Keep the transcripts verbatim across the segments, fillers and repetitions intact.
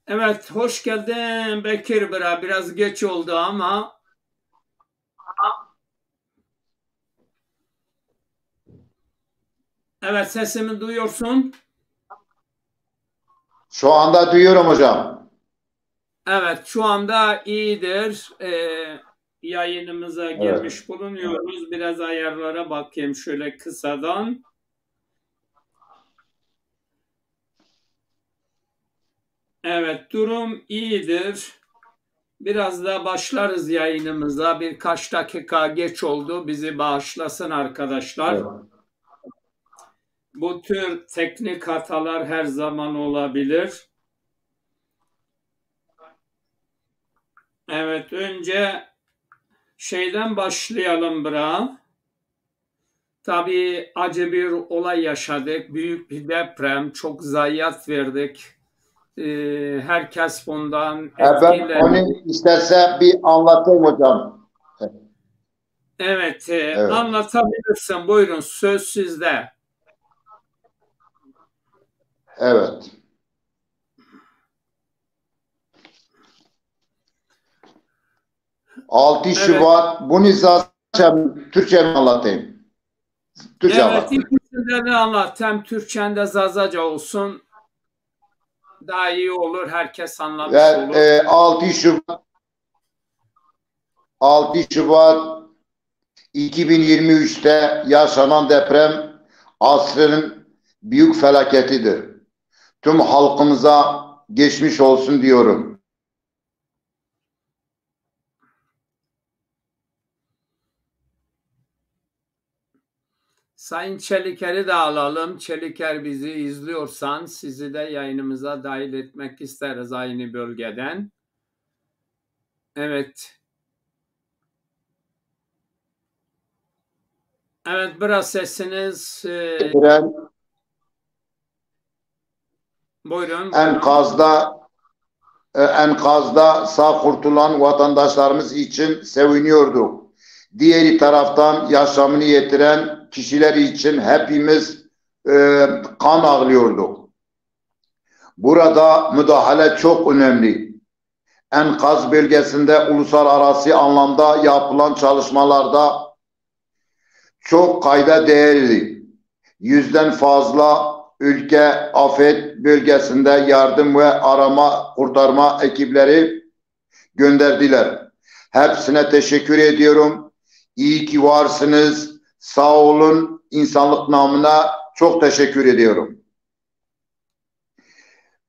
Evet, hoş geldin Bekir bira. Biraz geç oldu ama. Evet, sesimi duyuyorsun. Şu anda duyuyorum hocam. Evet, şu anda iyidir. Ee, yayınımıza girmiş bulunuyoruz. Biraz ayarlara bakayım şöyle kısadan. Evet, durum iyidir. Biraz da başlarız yayınımıza. Birkaç dakika geç oldu. Bizi bağışlasın arkadaşlar. Bu tür teknik hatalar her zaman olabilir. Evet, önce şeyden başlayalım bira. Tabii acı bir olay yaşadık. Büyük bir deprem, çok zayiat verdik. Ee, herkes bundan etkilendi. Ben onu isterse bir anlatayım hocam. Evet, e, evet, anlatabilirsin. Buyurun, söz sizde. Evet. Altı Şubat, bunu Zazaca, Türkçe mi anlatayım? Türkçe evet, anlatayım. İkisinde de anlat. Hem Türkçen de Zazaca olsun. Daha iyi olur. Herkes anlamış olur. E, altı Şubat altı Şubat iki bin yirmi üçte yaşanan deprem asrın büyük felaketidir. Tüm halkımıza geçmiş olsun diyorum. Sayın Çeliker'i de alalım. Çeliker, bizi izliyorsan sizi de yayınımıza dahil etmek isteriz aynı bölgeden. Evet. Evet, biraz sesiniz, e, buyurun, buyurun. Enkazda, e, enkazda sağ kurtulan vatandaşlarımız için seviniyorduk. Diğeri taraftan yaşamını yitiren kişiler için hepimiz, e, kan ağlıyorduk. Burada müdahale çok önemli. Enkaz bölgesinde uluslararası anlamda yapılan çalışmalarda çok kayda değerli. Yüzden fazla ülke afet bölgesinde yardım ve arama kurtarma ekipleri gönderdiler. Hepsine teşekkür ediyorum. İyi ki varsınız. Sağ olun. İnsanlık namına çok teşekkür ediyorum.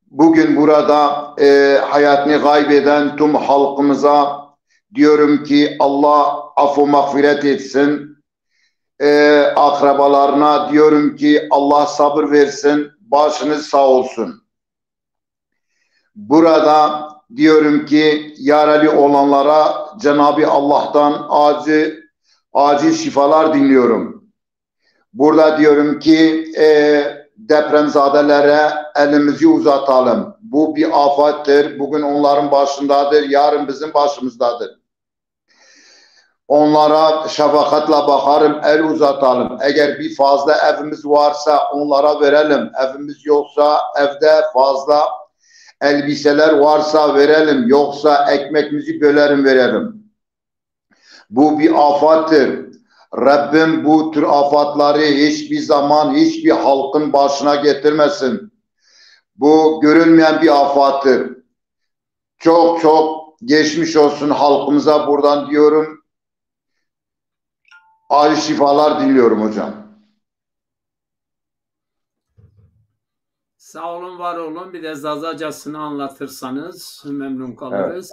Bugün burada, e, hayatını kaybeden tüm halkımıza diyorum ki Allah affı mağfiret etsin. E, akrabalarına diyorum ki Allah sabır versin, başınız sağ olsun. Burada diyorum ki yaralı olanlara Cenab-ı Allah'tan acil, acil şifalar diliyorum. Burada diyorum ki, e, depremzadelere elimizi uzatalım. Bu bir afattır. Bugün onların başındadır, yarın bizim başımızdadır. Onlara şefakatle bakarım, el uzatalım. Eğer bir fazla evimiz varsa onlara verelim. Evimiz yoksa evde fazla elbiseler varsa verelim. Yoksa ekmeğimizi bölerim, verelim. Bu bir afattır. Rabbim bu tür afatları hiçbir zaman hiçbir halkın başına getirmesin. Bu görülmeyen bir afattır. Çok çok geçmiş olsun halkımıza buradan diyorum. Acil şifalar diliyorum hocam. Sağ olun, var olun. Bir de Zazacasını anlatırsanız memnun kalırız.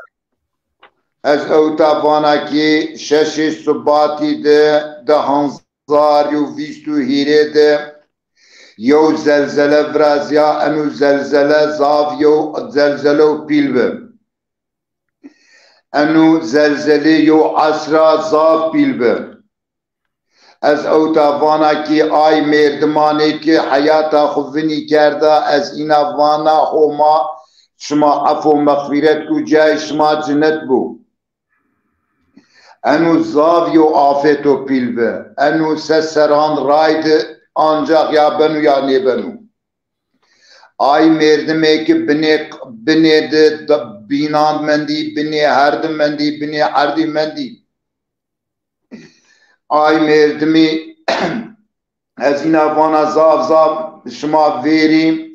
Ez ewta vana ki şeşê Şubatî de di hezar û vîst û hîrê de yew zelzele virazîya, eno zelzele zaf yew zelzelew pîl bi. Eno zelzelê yew esra zaf pîl bi. Ez ewta vana ki ay mêrdimanê ki heyata xwu vinî kerda, ez îna vana Homa, şima efo mexfîret ku cayê şima cinet bû. Eno zaf yew afeto pîl bi. Eno se serran ray di ancax ya beno ya nêbeno. Ay mêrdimê ki binê, binê di, di bînan mendî, binê herdi mendî, binê erdî mendî. Ay mêrdimî, ez îna vana zaf zaf şima vêrî.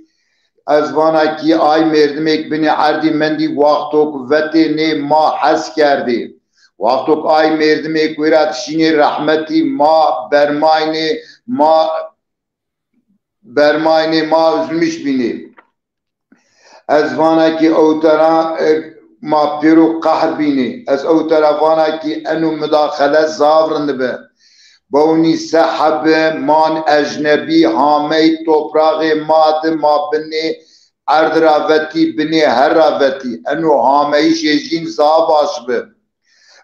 Ez vana ki ay mêrdimêk binê erdî mendî, waxtok vetê nê ma hes kerdê. Waxtok ay mêrdimêk wêra dişînê rehmetî ma bermaynê, ma bermaynê, ma üzülmüş bînê. Ez vana ki ewtera, e, ma pêro qehr bînê. Ez ewtera vana ki eno mudaxele zaf rind bi. Bewnî se hebi man ecnebî hamey topraxê ma di, ma binê erd ra vetî, binê her ra vetî. Eno hameyişê jîn zaf baş bi.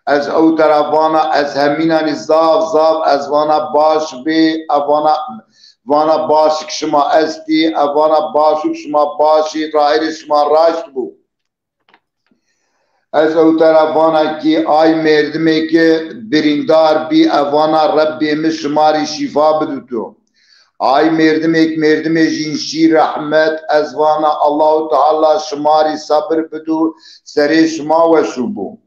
Ez ewtera vana, ez hemînanî zaf zaf, ez vana baş bê, e vana, vana başik şima estî, e vana başik şima başî, rayirê şima raşt bû. Ez ewtera vana ki ay mêrdimê ki birîndar bî, e vana Rebbê mi şima rî şîfa biduto. Ay mêrdimêk, mêrdimê jîn şî rehmet, ez vana Allahu Teala şima rî sabir bidu, serê şima weşû bû.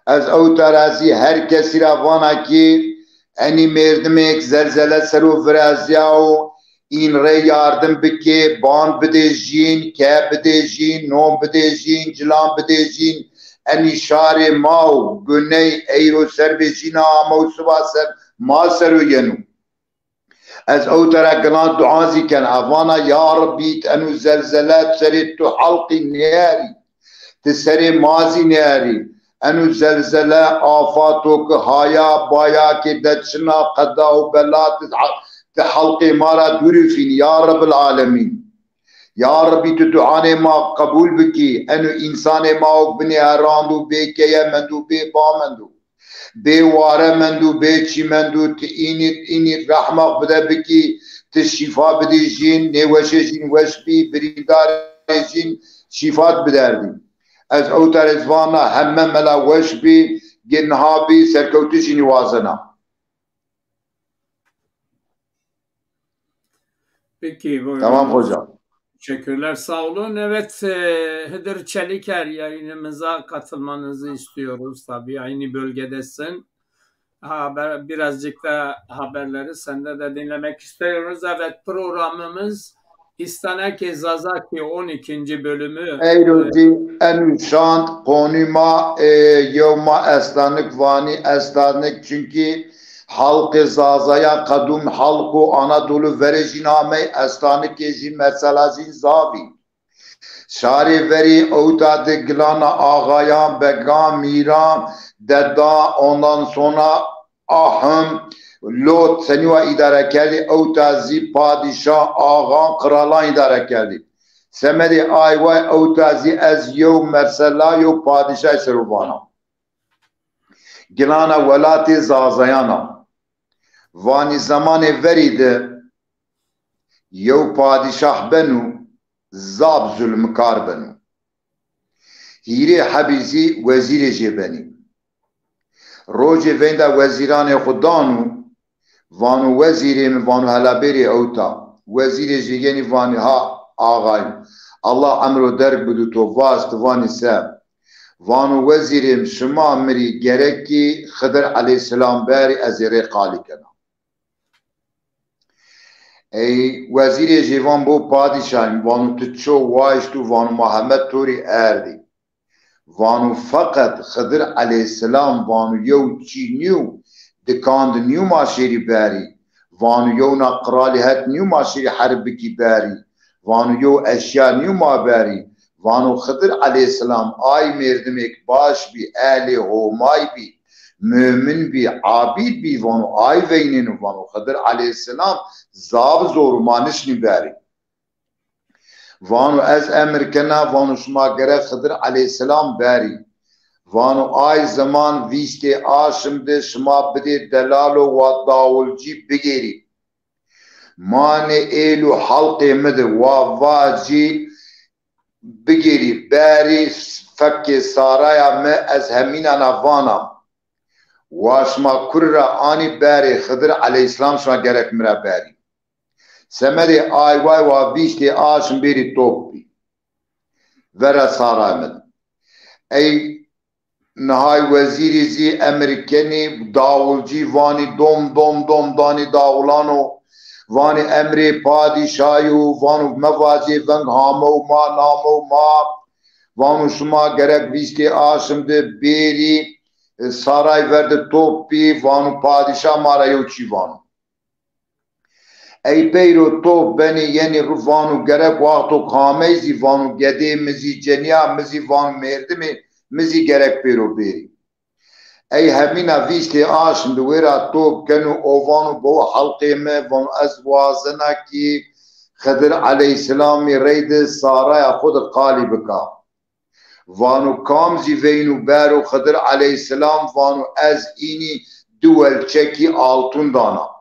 Ez ewtera zî her kesî ra vana ki enî mêrdimêk zelzele ser o virazîyawo, în rê yardim bikê, ban bidê jîn, ke bidê jîn, non bidê jîn, cilan bidê jîn, enî şarê ma o, guney eyro ser bê jîna ame û siba ser ma ser o yeno. Ez ewtera gilan dua zî ken, e vana ya Rebbî, ti eno zelzele serê tu helqî nêerî. Ti serê ma zî nêerî. Eno zelzele, afato ki haya, baya ki de çina qeda û bela ti, ti helqê ma ra dûrî fînî, ya Rebbil Alemîn. Ya Rebbî, tu duanê ma qebûl bikî. Eno însanê ma ok binê herand û bê keye mendo, bê ba mendo. Bê ware mendû, bê çî mendû, ti înî, înî rehmaq bide bikî, ti şîfa bidî jîn, nêweşê jîn weş bî, birîndarê jîn şîfat biderdî. Ez ewter ez vana heme mela weş bî, gê niha bî, serkewtişî nîwazena. Peki, buyurun. Tamam hocam. Teşekkürler, sağ olun. Evet, e, Hıdır Çeliker yayınımıza katılmanızı istiyoruz. Tabii aynı bölgedesin. Haber, birazcık da haberleri sende de dinlemek istiyoruz. Evet, programımız İstaneke Zazaki on ikinci bölümü. Eyro zî eno şand qonû ma, e, yew ma estanik vanî, estanik çünkü halqê Zazaya qedûm halq û Anadolu verê jîn amey, estanikê jî mesela jîn zavî. Şarê verî ewta di gilana axayan, began, mîran, deda, ondan sonra ahim, lot, senî wa îdare kerdî, ewta zî padîşah, axan, qiralan îdare kerdî. Semedê ay way ewta zî ez yew mesela yew padîşay ser o vana. Gilana welatê Zazayan a. Vanî zemanê verî de yew padîşah beno, zaf zulmkar beno. Hîrê hebî zî wezîrê jê benî. Rojê veynda wezîranê xwu dano, vano wezîrê mi, vano hela bêrê ewta. Wezîrê jê yenî vanî ha axayim, Allah emro derg bido to, vaj ti vanî se. Vano wezîrê mi, şima mi rî gerekî Xidir eleyhîsselam berî, ez ê rê qalî kena. Ey wezîrê jê van bo padîşahîm, vano ti ço waşt û vano ma heme to rî erdî. Vano feqet Xidir eleyhîsselam vano yew çî nîyo, dikan di nîyo ma şêrî berî. Vano yewna qiralî het nîyo ma şêrî herb bikî berî. Vano yew eşya nîyo ma berî. Vano Xidir eleyhîsselam ay mêrdimêk baş bî, ehlê Homay bî, mumin bî, abîd bî, vano ay veynêno, vano Xidir eleyhîsselam zaf zor o, ma nişnî berî. Vano ez emir kena, vano şima gerek Xidir eleyhîsselam berî. Vano ay zeman vîstê aşm de şima bidê delalo wa dawulcî bigêrî. Manê êl û helqê mi de wa vacî bigêrî, berî fekê saraya mi, ez hemînana vana. Wa şima kur ra anî berê Xidir eleyhîsselam şima gerek mi ra berî. Semedê ay way wa vîstê aşm bêrî top bî. Vera saray mi. Ey nihay wezîrî zî emir kenî, dawulcî vanî dom dom dom danî dawulano. Vanî emrê padîşayî û vano mevacê veng hamew ma namew ma. Vano şima gerek vîstê aşm de bêrî, e, saray ver de top bî, vano padîşa ma ra yew çî vano. Ey peyro top benî yenî ru vano gerek waxto kamey zî vano gedê mi zî cenîya mi zî vano mêrdimê mi zî gerek pêro bêrî. Ey hemîna vîstê aşm di wêra top keno o vano bo helqê mi vano ez wazena kî Xidir eleyhîselamî reyde saraya xo de qalî bika. Vano kam zî veyno bero Xidir eleyhîselam vano ez înî di welçekî altun dana.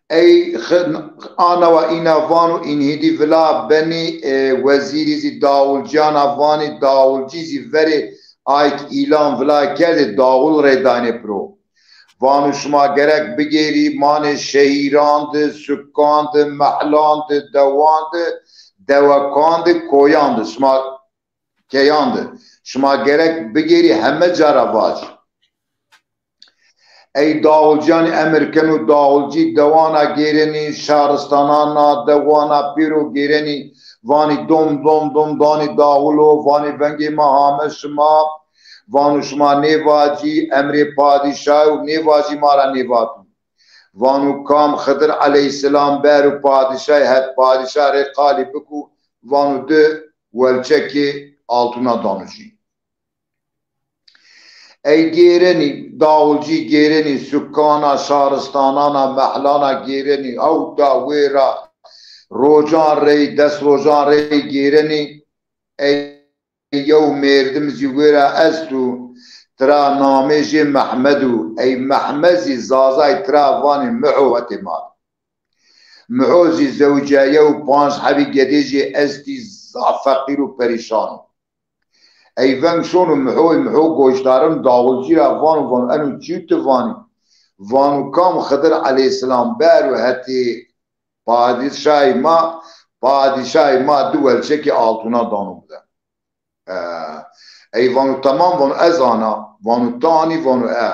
Ey xi-, ana wa îna vano înhîdî vila benî, e, wezîrî zî dawulcîyana vanî dawulcî zî verê ayk îlan vila kerdê dawul rê daynê piro. Vano şima gerek bigêrî manê şehîran de, sukan de, mehlan de, dewan de, dewekan de, koyan de. Şima keyan de. Şima gerek bigêrî heme ca ra vac. Ey dawulcîyanî emir keno dawulcî dewana gêrenî, şaristanana, dewana pêro gêrenî, vanî dom dom dom danî dawulo, vanî vengê ma hame şima, vano şima nêvacî emrê padîşayî û nêvacî ma ra nêvato. Vano kam Xidir eleyhîselam bero padîşayî het padîşa rê qalî biko, vano di welçekê altuna dano jî. Ey gêrenî, dawulcî gêrenî, sukana, şaristanana, mehlana gêrenî, hewta wêra rojan rey, des rojan rey gêrenî, ey yew mêrdim zî wêra esto, tira namê jê Mehmed o, ey Mehmed zî zazay tira vanê Miho hetê ma. Miho zî zewceye û panc hebî gedê jê estî, zaf feqîr û perîşan o. Ey veng şono Mihoy, Miho goşdarin dawulcî ra vano, vano eno çî ti vanî? Vano kam Xidir eleyhîselam bero hetê padîşayî ma, padîşayî ma di welçekê altuna dano mi de. E, ey vano temam, vano ez ana, vano ti anî, vano e.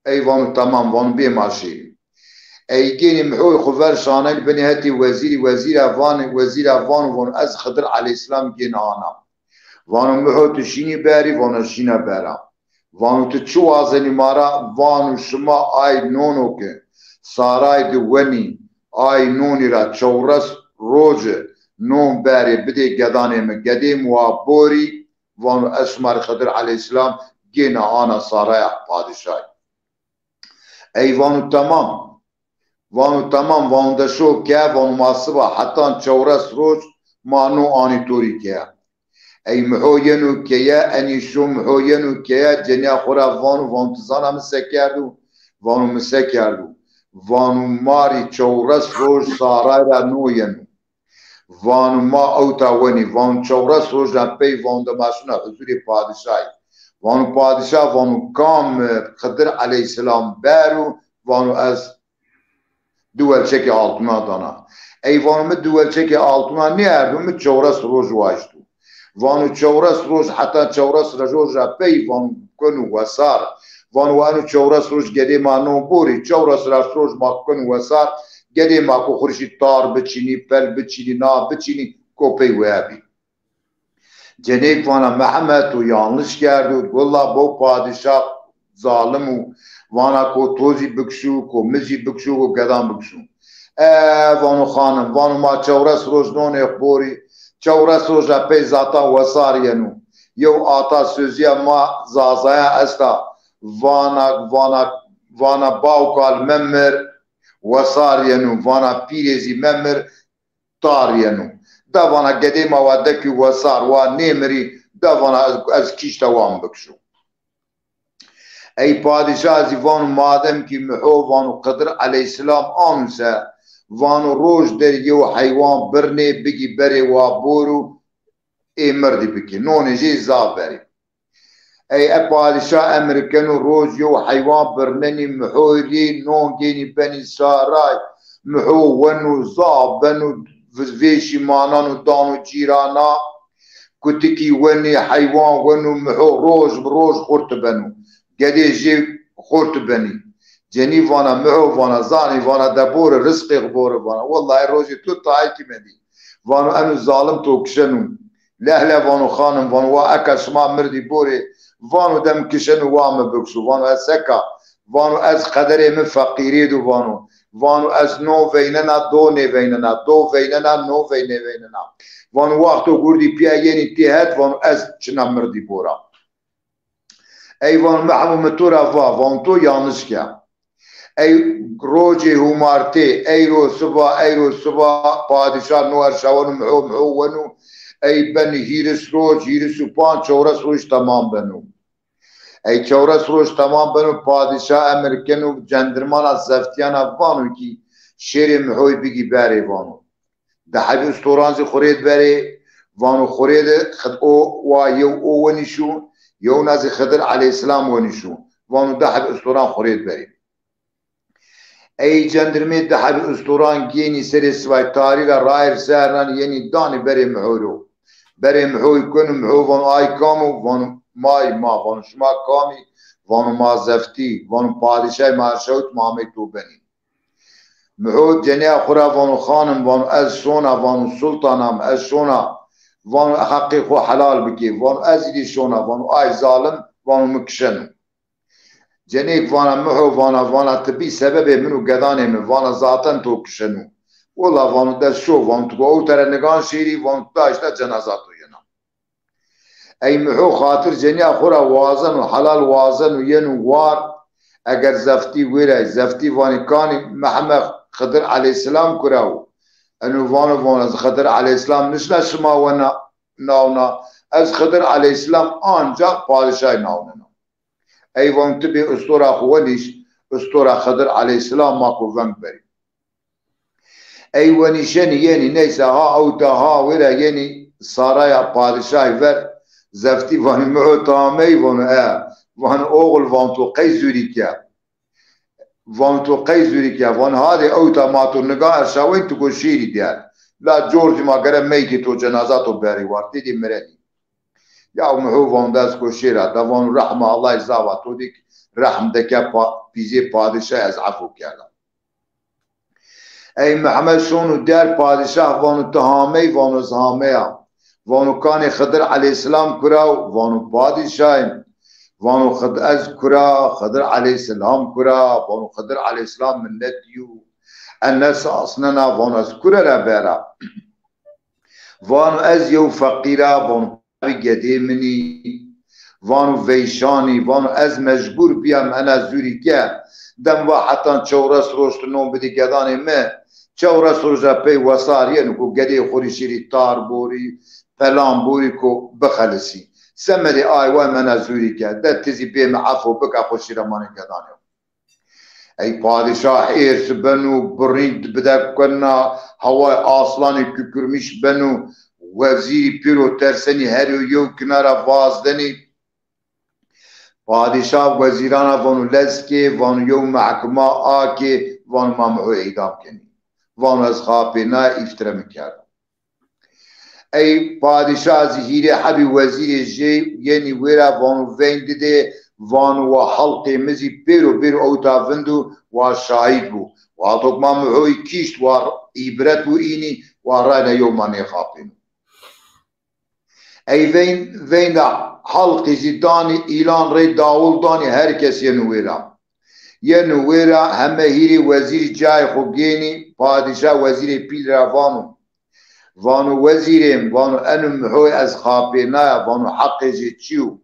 Ey vano temam, vano bê ma şêrî. Ey gênî Mihoy xo ver şanenî benî hetê wezîrî, wezîra vanê, wezîra vano, vano ez Xidir eleyhîselam gêna ana. Vano Miho tu şînî berî, vano şîna bera. Vano tu çi wazenî ma ra? Vano şima ay nono ke saray de wenî, ay nonî ra çewres roce non berê bidê gedanê mi, gedê mi wa borî, vano ez şima rê Xidir eleyhîselam gêna ana saraya padîşayî. Ey vano temam. Vano temam, vano de şo ke, vano ma siba hetan çewres roj ma no anî to rî keye. Ey Miho yeno keye, enî şo Miho yeno keye, cenîya xo ra vano, vano ti zana mi se kerdo? Vano mi se kerdo? Vano ma rî çewres roj saray ra no yeno. Vano ma ewta wenî, vano çewres rojan pey vano de ma şina huzurê padîşayî. Vano padîşa vano kam, e, Xidir eleyhîselam bero, vano ez di welçekê altuna dana. Ey vano mi di welçekê altuna nêerdo, mi çewres roj waşto. Vano çewres roj, heta çewres roja pey vano keno wesar. Vano wa eno çewres roj gedê ma no borî, çewres roj ma keno wesar, gedê ma ko xurşî tar biçînî, pel biçînî, na biçînî, ko pey weye bî. Cenêk vana Mehmed, to yanlış kerdo, willa bo padîşah zalim o, vana ko to zî bikişo, ko mi zî bikişo, ko gedan bikişo. E, vano xanim, vano ma çewres roj nonê xo borî, çewres roja pey zatan wesar yeno. Yew ata sözîya ma zazayan esta, vana, vana, vana bawkal memir wesar yeno, vana pîrê zî memir tar yeno. De vana gedê ma wa dekî wesar, wa nêmirî, de vana ez, ez kîşta wan bikişo. Ey padîşah zî vano madem kî Miho vano Xidir eleyhîselam ano se, vano roj der yew heywan birnê bigî berê wa boro, ê mirdî bikê. Nonê jê zaf berê. Ey e padîşah emir keno roj yew heywan birnenî Mihoy rî, non gênî benî saray. Miho weno, zaf beno, vêşî manano dano cîrana, kutikî wenê, heywan weno, Miho roj bi roj xurt beno. Gedê jê xurt benî. Cenî vana, Miho vana, zanî vana, de bore, rizqê xo bore vana. Wellahî rojê to tayê kî medî. Vano, eno zalim to kişeno. Leh leh vano, xanim vano, wa eka şima mirdî borê, vano de mi kişeno wa mi bikişo. Vano, ez seka? Vano, ez qederê mi feqîrê do vano. Vano, ez no veynena, do nêveynena, do veynena, no vey nêveynena. Vano, wexto gurdî pîya yenî têhet, vano, ez çina mirdî bora. Ey vano, Mehmo, mi to ra va, vano, to yanlış ke. Ey rocê humartê, ey ro siba, ey ro siba, padîşah no erşa weno, Miho, Miho weno, ey beno hîris roc, hîris û panc, çewres roc temam beno. Ey çewres roc temam beno, padîşah emir keno, cendirmana zeftîyana vano kî şêrê Mihoyî bigî berê vano. Di hebî ustoran zî xurêd berê, vano xurêde Xid-, o wa yew o wenîşo, yewna zî Xidir eleyhîsselam wenîşo. Vano di hebî ustoran xurêd berê. Ey cendirmê di hebî ustoran gênî serê sivay tarî ra, rayir ser nan yenî danî berê Miho ro. Berê Mihoyî keno, Miho vano, ay kam o? Vano, may ma. Vano, şima kam î? Vano, ma zeftî. Vano, padîşahê ma erşawit, ma amey to benî. Miho cenîya xo ra vano, xanim vano, ez şona, vano, sultan am, ez şona, vano, heqê xo helal bikê. Vano, ez zî şona, vano, ay zalim, vano, mi kişeno. Cenêk vana, Miho vana, vana, ti bî sebebê min û gedanê min, vana, zaten to kişeno. Wela vano, de şo, vano, tu go ew tere nigan şêrî, vano, tu da îşte cenaza to yena. Ey Miho xatir cenîya xo ra wazeno, helal wazeno, yeno war, eger zeftî wêra, zeftî vanî, kanî Mehme Xidir eleyhîsselam kura wo? Eno vano, vano, ez Xidir eleyhîsselam nişna şima wena nawna, ez Xidir eleyhîsselam ancax padîşahî nawnena. Ey vano, ti bê ustora xo wenîş, ustora Xidir eleyhîsselam ma ko veng berî. Ey wenîşenî yenî, neyse, ha ewta ha wêra yenî saraya padîşahî ver, zeftî vanî, Miho, ti ameyî? Vano, e. Vano, oxil, vano, to qey zûrî ke? Vano, to qey zûrî ke? Vano, hadê ewta ma to nigan erşaweyn, tu go şêrî dîyer. La cor zî ma gere meydê to, cenaza to berî war, têdî mirenî. Ya Miho, vano, de ez ko şêra. De vano, rehma Allahî zava to dîk, rehm de ke pa-, pîzê padîşahî, ez efo kerda. Ey Mehmed şono der, padîşah vano, ti hamey? Vano, ez hameya. Vano, kanê Xidir eleyhîsselam kura wo? Vano, padîşahî. Vano, Xid-, ez kura, Xidir eleyhîsselam kura. Vano, Xidir eleyhîsselam minnet dîyo. Enes asnena, vano, ez kure ra bera? Vano, ez yew feqîr a, vano, bi gedê min î, vano, veyşan î, vano, ez mecbur bîya mi ena zûrî ke. Dem va hetan çewres roj tu non bidî gedanê mi, çewres roja pey wesar yeno ku gedê xo rî şêrî tar borî, pelan borî ku bixelisî. Semedê ay way mi ena zûrî ke. De ti zî bê mi efo bike, xo şêra manê gedanê xo. Ey padîşah êrs beno, birînd bidekena, haway aslanê kukirmîş beno, wezîrî pêro tersenî her yew yew kinara vazdenî. Padîşah wezîrana vano, lez kê, vano, yew mehkima akê, vano, ma Miho îdam kenî. Vano, ez xapênaya, îftire mi kerdo. Ey padîşah zî hîrê hebî wezîrê jê yenî wêra, vano, veyndidê, vano, wa helqê mi zî pêro pêro ewta vind û wa şahîd bû. Wa to ma Mihoyî kîşt, wa îbret bû înî, wa rayna yew ma nêxapêno. Ey veyn-, veynda helqî zî danî îlan rey, dawul danî, her kes yeno wêra. Yeno wêra, heme hîrê wezîrî cayê xo gênî, padîşah wezîrê pîl ra vano, Vano, wezîrêm, vano, eno Mihoy ez xapênaya, vano, heqê jê çi yo?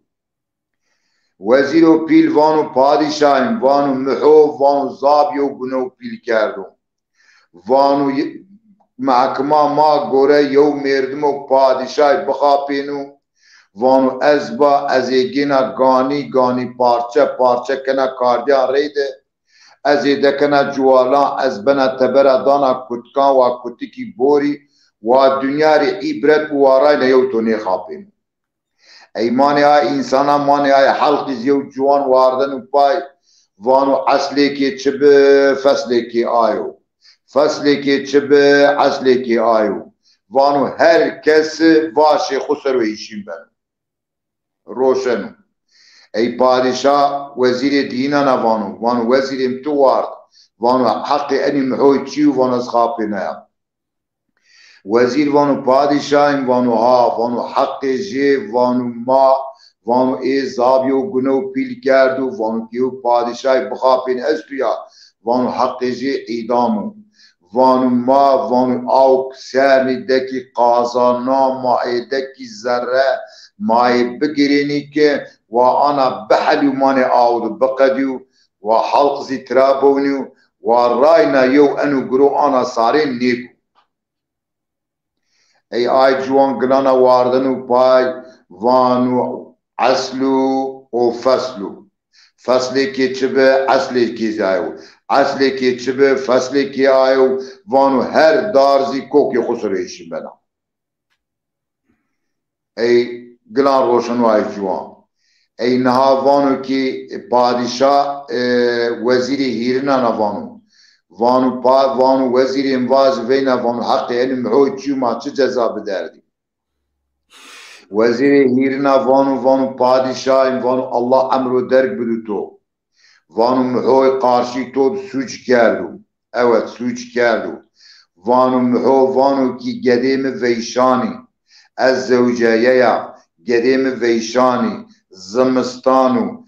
Wezîro pîl vano, padîşahim, vano, Miho, vano, zaf yew gunew pîl kerdo. Vano, ye-, mehkima ma gore yew mêrdimo padîşahî bixapêno. Vano, ez ba, ez ê gêna ganî, ganî parçe parçe kena kardîyan reyde. Ez ê dekena cuwalan, ez bena tebera dana kutikan, wa kutikî borî, wa dinya rê îbret û wa rayna yew to nêxapêno. Ey manê ay însanan, manê ay helqî zî yew ciwan wardeno pay, vano, eslêkê çi bi, feslêkê ayo. Feslêkê çi bi, eslêkê ayo. Vano her kes vaşê xo ser o hêşîn beno. Roşeno. Ey padîşa wezîrê dîyînan a vano. Vano wezîrê mi tu ward. Vano heqê enî mihoy çi yo? Vano ez xapênaya. Wezîr vano padîşahîm? Vano ha. Vano heqê jê? Vano ma. Vano ê zabîyo gunew pîl kerdo. Vano ki yew padîşahî bixapên esto ya? Vano heqê jê îdam o. Vano ma, vano awk sernî dekî qazana, ma ê dekî zerre, ma ê bigirênî ke wa ana bihelî û manê aw de biqedîyo, wa halq zî tira bewnîyo, wa rayna yew eno giro ana sarê nêko. Ey ay ciwan gilana wardeno pay, vano eslo û feslo. Feslêkê çi bi, eslêkê zî ayo. Eslêkê çi bi, feslêkê ayo. Vano her dar zî kokê xo ser o hêşîn bena. Ey gilan roşeno ay ciwan. Ey niha vano ki padîşa, e, wezîrê hîrinan a vano. Vano pa-, vano wezîrê mi vaze veyna, vano heqê enî mihoy çi yo, ma çi ceza biderdî? Wezîrê hîrina vano, vano padîşahîm, vano Allah emro derg bido to. Vano mihoy qarşî to de sûc kerdo. Evet, sûc kerdo. Vano miho vano ki gedê mi veyşanî. Ez zewceyeya, gedê mi veyşanî. Zimistan o,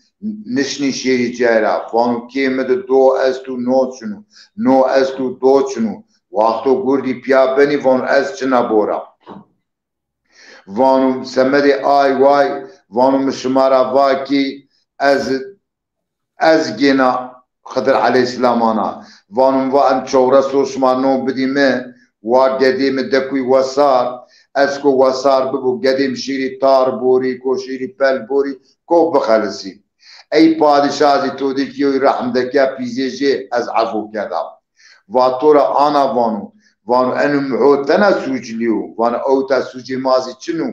nişnî şêrî cay ra. Vano kê mi de do esto, no çin o. No esto, do çin o. Wexto gurdî pîya benî, vano ez çina bora. Vano semedê ay way, vano mi şima ra va ki ez, ez gêna Xidir eleyhîsselam ana. Vano mi va em çewres o, şima no bidî mi, wa gedê mi dekuy wesar, ez ko wesar bibo, gedê mi şêrî tar borî, ko şêrî pel borî, ko bixelisî. Ey padîşa zî to dî ki yew rehm deke, pîzê jê, ez efo kerda. Va to ra ana vano. Vano eno miho tena sûclî yo. Vano ewta sûcê ma zî çin o.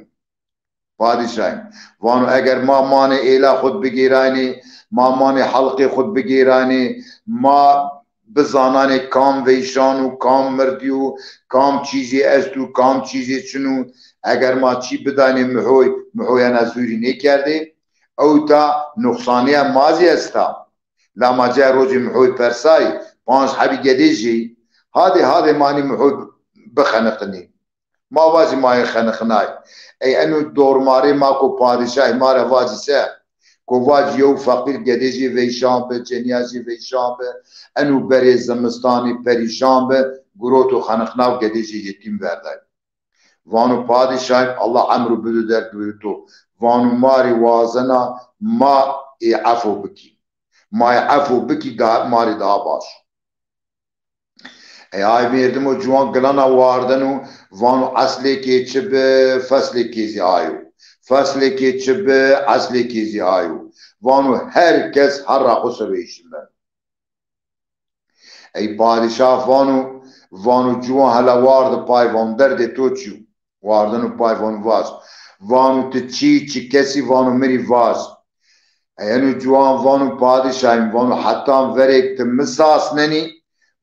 Padîşahîm. Vano eger ma manê êla xo de bigêraynê, ma manê helqê xo de bigêraynê, ma bizananê kam veyşan o, kam mirdî yo, kam çîzê esto, kam çîzê çin o. Eger ma çî bidaynê mihoy, mihoy ena zûrî nêkerdê. Ewta nuqsanîya ma zî esta. La ma cayê rocê mihoy persay, panc hebî gedê jê. Hadê, hadê ma nî mihoy bixeniqinî. Ma vacî ma yê xeniqinay. Ey eno dormarê ma ko padîşahî ma ra vacî se? Ko vacî yew feqîr gedê jê veyşan bi, cenîya jê veyşan bi, eno berê zimistanî perîşan bi, giroto xeniqna û gedê jê yetîm verday. Vano padîşahîm, Allah emro bido derg bido to. Vano ma rê wazena ma ê efo bikî. Ma ê efo bikî, da, ma rê daha baş. Ey ay mêrdimo ciwan gilana wardeno, vano eslêkê çi bi, feslêkê zî ayo. Feslêkê çi bi, eslêkê zî ayo. Vano her kes herra xo ser o hêşîn beno. Ey padîşah vano, vano ciwan hela warde pay, vano derdê to çi yo? Wardeno pay, vano vaz. Vano ti çî, çi kesî, vano mi rê vaz. Ey eno ciwan vano padîşahîm, vano hetan verêk ti mi sasnenî,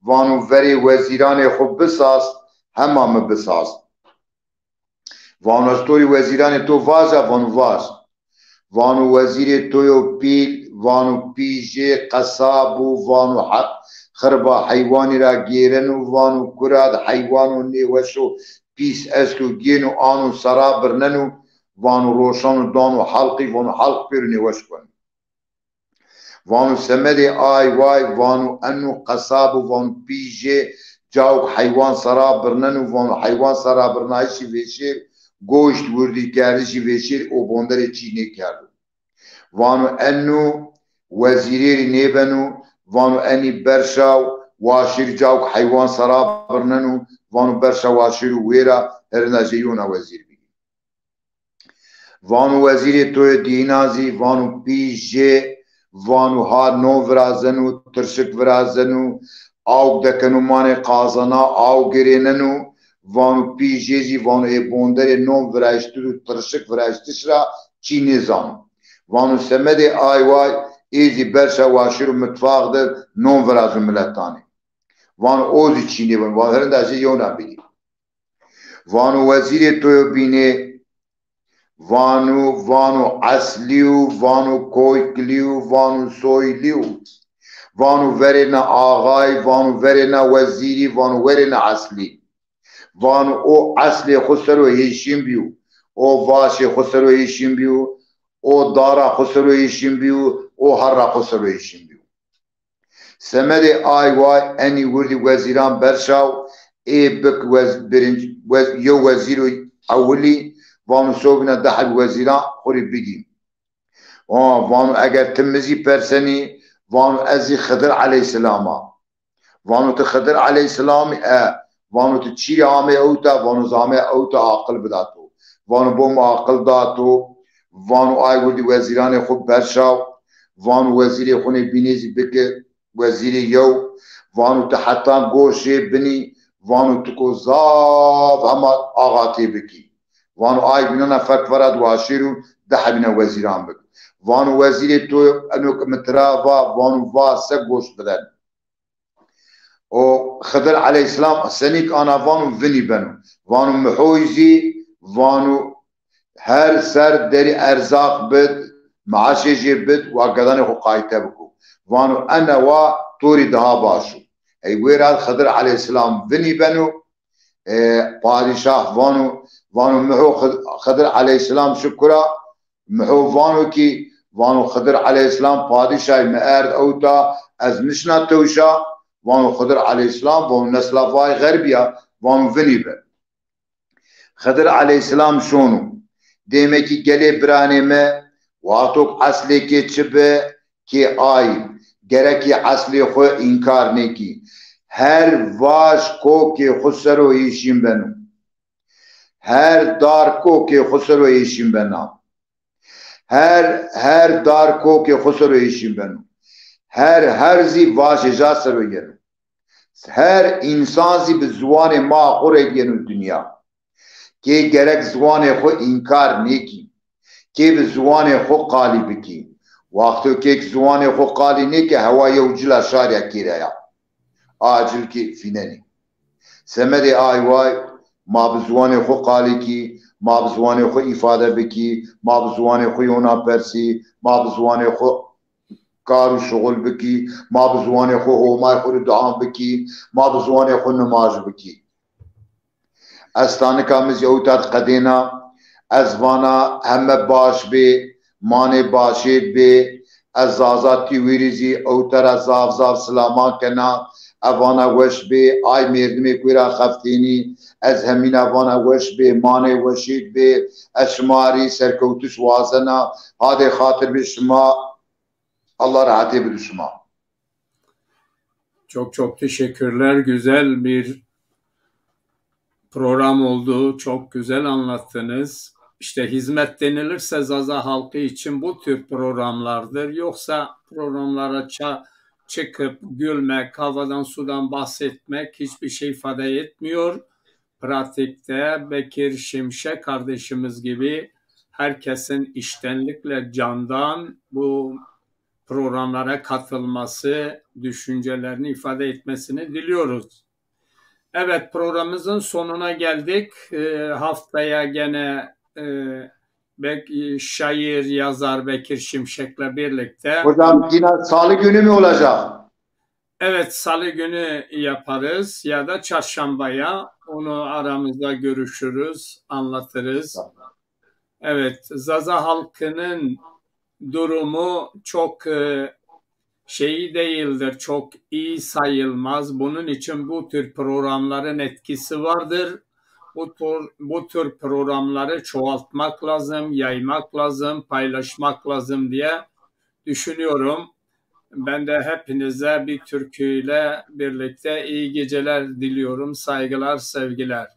vano verê wezîranê xo bisas, hema mi bisas. Vano ez to rê wezîranê to vaja? Vano vaj. Vano wezîrê to yo pîl, vano pî jê qesab o, vano he-, xirba heywanî ra gêreno, vano kura de heywano nêweşo pîs esto, gêno ano sera birneno, vano roşano dano helqî, vano helq pêro nêweş keno. Vano semedê ay way, vano eno qesab o, vano pî jê cawk heywan sera birneno, vano heywan sera birnayîşî vêşêr goşt wirdîkerdişî vêşêr û bonderê çî nêkerdo. Vano eno wezîrê rê nêbeno, vano enî berşa waşêr cawk heywan sera birneno, vano berşa waşêr û wêra herinda jê yona wezîr bî. Vano wezîrê to yê dîna zî, vano pî jê, vano ha non virazeno, tirşik virazeno, awk dekeno manê qazana, aw girêneno, vano pî jê zî, vano ê bonderê non virayiştir û tirşik virayiştiş ra çî nêzano. Vano semedê ay way, ê zî berşa waşêr û mitfax de non virazo miletanê. Vano o zî çînê beno. Vano herinda jê yewna bigî. Vano wezîrê to yo bînê. Vano, vano eslî yo, vano koyklî yo, vano soylî yo. Vano verêna axay, vano verêna wezîrî, vano werêna eslî. Vano o eslê xwu ser o hêşîn bîyo, o vaşê xwu ser o hêşîn bîyo, o dara xwu ser o hêşîn bîyo, o herra xwu ser o hêşîn bîyo. Semedê ay way enî wirdî wezîran berşaw, ê bik wez-, birinc-, wez-, yew wezîro ewilî, vano sobîna di heb wezîran xwu rê bigî. Aa, vano eger ti mi zî persenî, vano ez zî Xidir eleyhîselam a. Vano ti Xidir eleyhîselam î? E. Vano ti çîrê amê ewta? Vano ez amê ewta aqil bida to. Vano bo mi aqil da to. Vano ay wirdî wezîranê xwu berşaw. Vano wezîrê xwu nê bînê zî bike wezîrê yew. Vano ti hetan goşê binî. Vano ti ko zaf hema axatê bikî. Vano ay bînana fek vera di waşêr û di hebîna wezîran bik. Vano wezîrê to eno ke mi tira va, vano va se goş biden. O Xidir eleyhîselam senîk ana vano vinî beno. Vano mi hoy zî, vano her ser derî erzaq bid, maaşê jê bid, wa gedanê xwu qayîte biko. Vano ene wa to rî daha baş o. Ey wêra Xidir eleyhîselam vinî beno, e, padîşah vano, vano mi ho Xid-, Xidir eleyhîselam şi kura, mi ho vano kî, vano Xidir eleyhîselam padîşahî mi erd ewta, ez nişna tewşa, vano Xidir eleyhîselam, vano nesla vay xerbî ya, vano vinî bi. Xidir eleyhîselam şono. Dêmekî gelê biranê mi, wextok eslêkê çi bi, kê ay, gerekî eslê xwu înkar nêkî. Her vaş kokê xwu ser o hêşîn beno. Her dar kokê xwu ser o hêşîn bena. Her, her dar kokê xwu ser o hêşîn beno. Her, her zî vaşê ja ser o yeno. Her însan zî bi ziwanê ma xwu rê yeno dinya. Kê gerek ziwanê xwu înkar nêkî. Kê bi ziwanê xwu qalî bikî. Wexto kêk ziwanê xwu qalî nêke, hewa yew cila şarî ya kêraya. A cil kî fînenî. Semedê ay way ma bi ziwanê xwu qalî kî, ma bi ziwanê xwu îfade bikî, ma bi ziwanê xwu yewna persî, ma bi ziwanê xwu kar û şuxul bikî, ma bi ziwanê xwu Homay xwu rê duan bikî, ma bi ziwanê xwu nimaj bikî. Ez tanika mi zî ewta di qedêna, ez vana heme baş bê, manê başêd bê, ez Zaza Tîwîrî zî ewta ra zaf zaf silaman kena, ez vana weş bê, ay mêrdimê kuê ra xeftênî, ez hemîna vana weş bê, manê weşêd bê, ez şima rî serkewtiş wazena, hadê xatir bê şima, Allah rehetê bido şima. Çok çok teşekkürler. Güzel bir program oldu. Çok güzel anlattınız. İşte hizmet denilirse Zaza halkı için bu tür programlardır. Yoksa programlara ça-, çıkıp gülmek, havadan sudan bahsetmek hiçbir şey ifade etmiyor. Pratikte Bekir Şimşek kardeşimiz gibi herkesin içtenlikle candan bu programlara katılması, düşüncelerini ifade etmesini diliyoruz. Evet, programımızın sonuna geldik. Ee, haftaya gene, e, Bek-, şair, yazar Bekir Şimşek'le birlikte. Hocam, yine salı günü mü olacak? Evet, salı günü yaparız ya da çarşambaya. Onu aramızda görüşürüz, anlatırız. Tamam. Evet, Zaza halkının durumu çok, e, şeyi değildir, çok iyi sayılmaz. Bunun için bu tür programların etkisi vardır. Bu tür, bu tür programları çoğaltmak lazım, yaymak lazım, paylaşmak lazım diye düşünüyorum. Ben de hepinize bir türküyle birlikte iyi geceler diliyorum. Saygılar, sevgiler.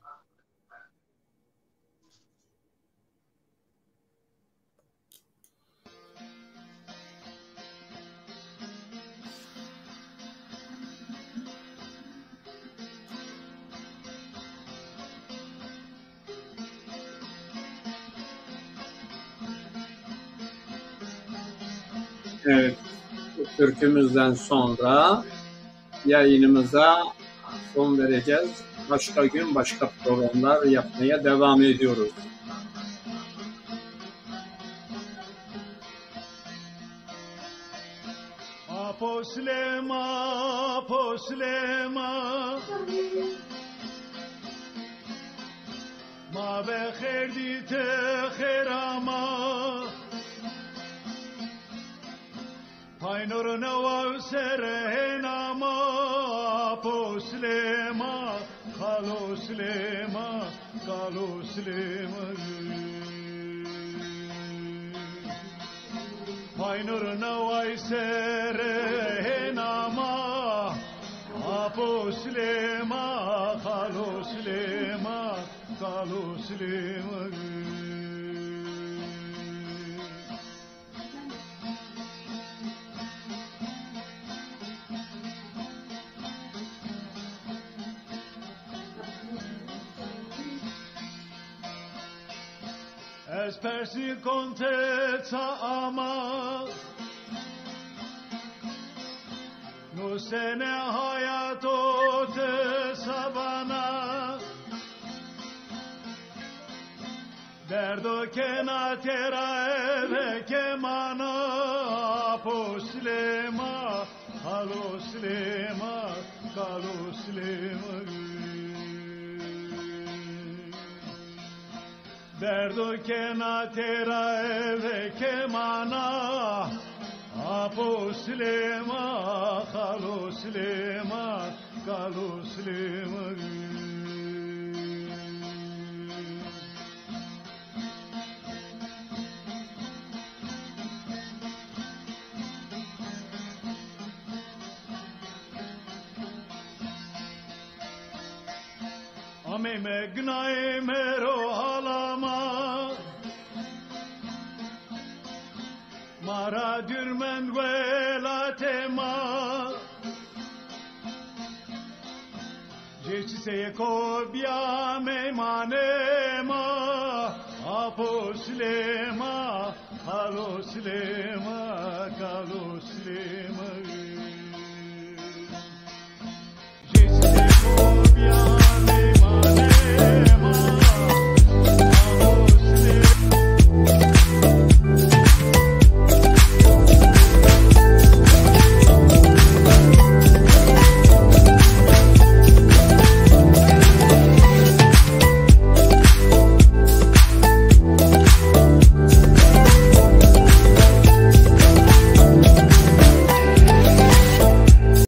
Evet, bu türkümüzden sonra yayınımıza son vereceğiz. Başka gün başka programlar yapmaya devam ediyoruz. Apo Silêma, Apo Silêma. Ma be xêr dî ti xêr ama. Paynor newa ser hên ama. Apo Silêma, Xalo Silêma, Xalo Silêma. Paynor newa ser hên ama. Apo Silêma, Xalo Silêma, Xalo Silêma. Ez persî kon ti ça ama. No sene hayato ti ça vana. Derdo kena têra eve kemana. Apo Silêma, Xalo Silêma, Xalo Silêma. Derdo kena têra eve kemana. Apo Silêma, Xalo Silêma, Xalo Silêma. Ameyme ginayê mero halama. Ma ra dûr mend welatê ma. Jê çiseyêko bîya meymanê ma. Apo Silêma, Xalo Silêma, Xalo Silêma.